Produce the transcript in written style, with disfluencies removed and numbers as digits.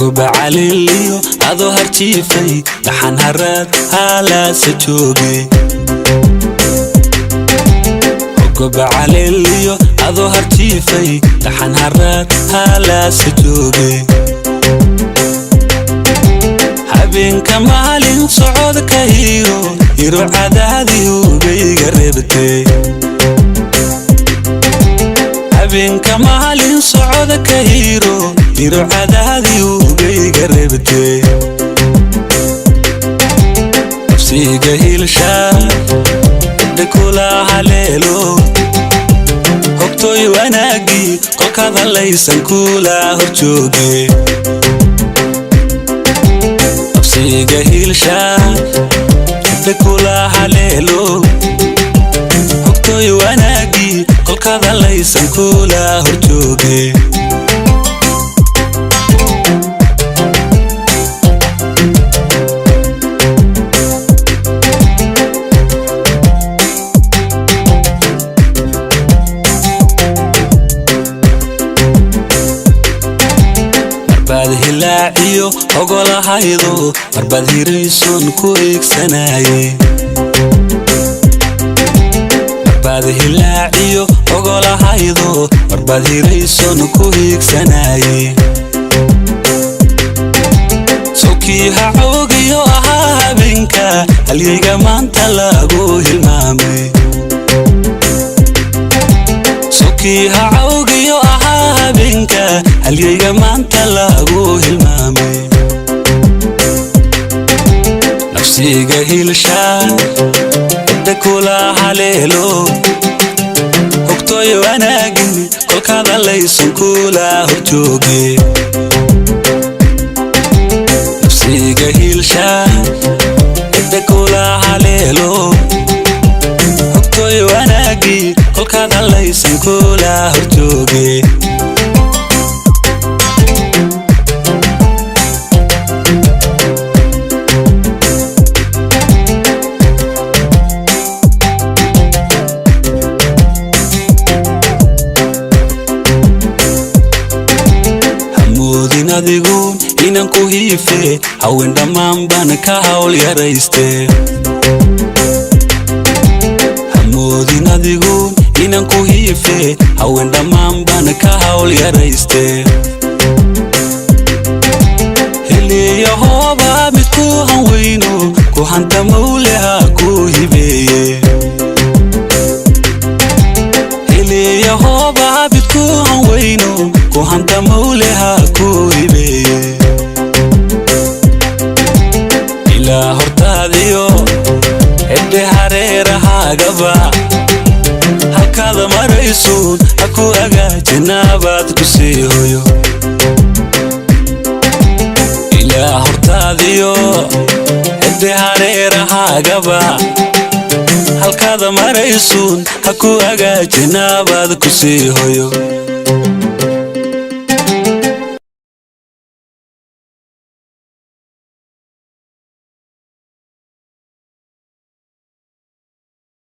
Gobacaliliyo adoo harjiifay dhaxan haraad haalaasa jooge. Gobacaliliyo adoo harjiifay dhaxan haraad haalaasa jooge. Habeenka maalin socodka hiro hiro cadaadii hubeyga reebtee. Habeenka maalin socodka hiro hiro cadaadii hubeyga reebtee. Nafsiga hilsha cidda kula haleelo hogtooy wanaagii kolkaad halaysan kula horjooge. Nafsiga hilsha cidda kula haleelo hogtooy wanaagii kolkaad halaysan kula horjooge. Marbaad hilaaciyo ogolahaydo marbaad hirayson ku eegsanaaye. Marbaad hilaaciyo ogolahaydo marbaad hirayson ku hiigsanaaye. Sawkii hacoogiyo ahaa habeenka halyayga maanta lagu hilmaamay. Sawkii hacoogiyo ahaa habeenka halyayga maanta lagu hilmaamay. Nafsiga hilsha cidda kula haleelo hogtooy wanaagin kolkaad halaysan kula horjooge. Nafsiga hilsha cidda kula haleelo hogtooy wanaagii kolkaad halaysan kula horjooge. Hamoodin adiguun inaan ku hiife haween dhammaan baan ka hawl yarayste. Hamoodin adiguun inaan ku hiife haween dhammaan baan ka hawl yarayste. Heliyo hooba mid ku hanweyno ku hanta mawleha ku hibeeye. Heliyo hooba mid ku hanweyno ku hanta mawleha ku hibeeye. Ilaa hortaadiyo cidhi hareerahaagaba halkaada maraysuun ha ku agaajinaabaad ku sii hoyo. Ilaa hortaadiyo cidhi hareerahaagaba halkaada maraysuun ha ku agaajinaabaad ku sii hoyo.